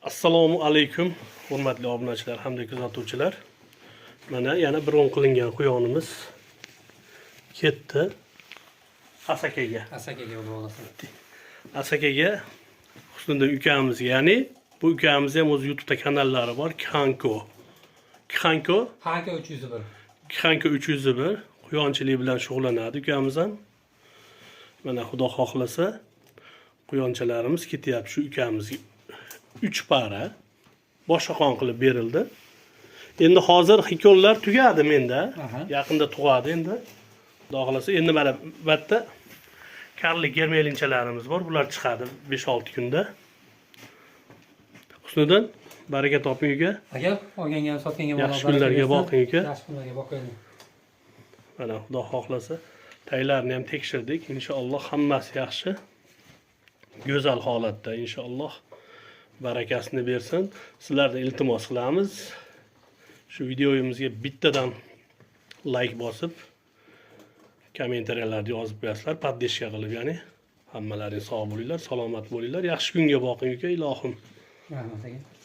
Assalomu alaykum, hurmatli obunachilar hamda kuzatuvchilar. Mana yana bron qilingan quyonimiz ketdi Asakaga. Asakaga, xudo xohlasa. Asakaga Husniddin ukamizga, ya'ni bu ukamiz ham o'z YouTube'da kanallari bor, Kanko. Kanko, Hanka 301. Kanko 301 quyonchilik bilan shug'ullanadi ukamiz ham. Mana xudo xohlasa quyonchalarimiz ketyapti shu ukamizga. 3 para boshqon qilib berildi. Endi hozir hikonlar tugadi menda. Aha. Yaqinda tug'adi endi. Xudo xohlasa endi mana bu yerda karlik germelinchalarimiz bor. Bular chiqadi 5-6 kunda. Husniddin, baraka toping uka. Aka, olganga ham sotganga ham Yaxshi Alloh baraka kunlarga bersin. Boqing uka. Yaxshi kunlarga boqaylik. Mana xudo xohlasa taylarini ham tekshirdik. Inshaalloh hammasi yaxshi. Go'zal holatda inshaalloh barakasini bersin. Sizlardan iltimos qilamiz. Shu videomizga bittadan like bosib, kommentariyalarda yozib qo'yasizlar, поддержка qilib, ya'ni hammalaring sog' bo'linglar, salomat bo'linglar. Yaxshi kunga boqing uka, ilohim. Rahmat aka.